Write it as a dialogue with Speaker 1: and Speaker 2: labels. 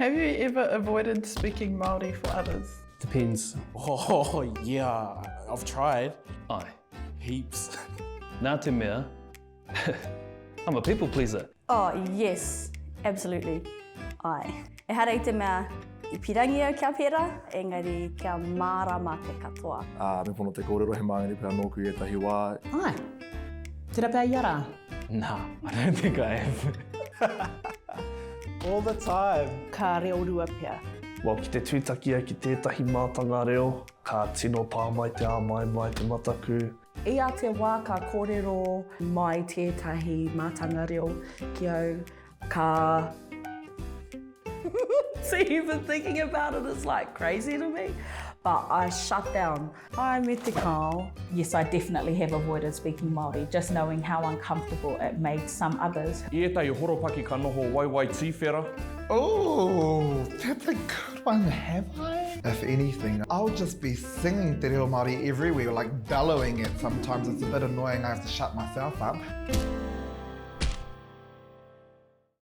Speaker 1: Have you ever avoided speaking Māori for others?
Speaker 2: Depends.
Speaker 3: Oh, yeah, I've tried.
Speaker 2: Aye.
Speaker 3: Heaps.
Speaker 2: Nā te mea, I'm a people pleaser.
Speaker 4: Oh, yes, absolutely, ae. Ehara i te mea i pirangi au kia pera, engari kia mārama te katoa.
Speaker 5: Ā, me pono te kōrero, he māngere pea nōku i ētahi wā.
Speaker 6: Āe. Tērā pea ia rā.
Speaker 2: Nah, I don't think I have.
Speaker 3: All the time.
Speaker 7: Ka reorua pea.
Speaker 8: Well, ki te tūtaki au ki tētahi mātanga reo, ka tino pā mai te āmaimai, te mataku.
Speaker 7: Ia te wā ka kōrero mai tētahi mātanga reo ki au, ka See, even thinking about it is like crazy to me, but I shut down. Āe me te kāo.
Speaker 6: Yes, I definitely have avoided speaking Māori, just knowing how uncomfortable it made some others.
Speaker 9: I ētahi horopaki ka noho waiwai tīwhera.
Speaker 10: Ooh, that's a good one, have I? If anything, I'll just be singing te reo Māori everywhere, like bellowing it sometimes. It's a bit annoying, I have to shut myself up.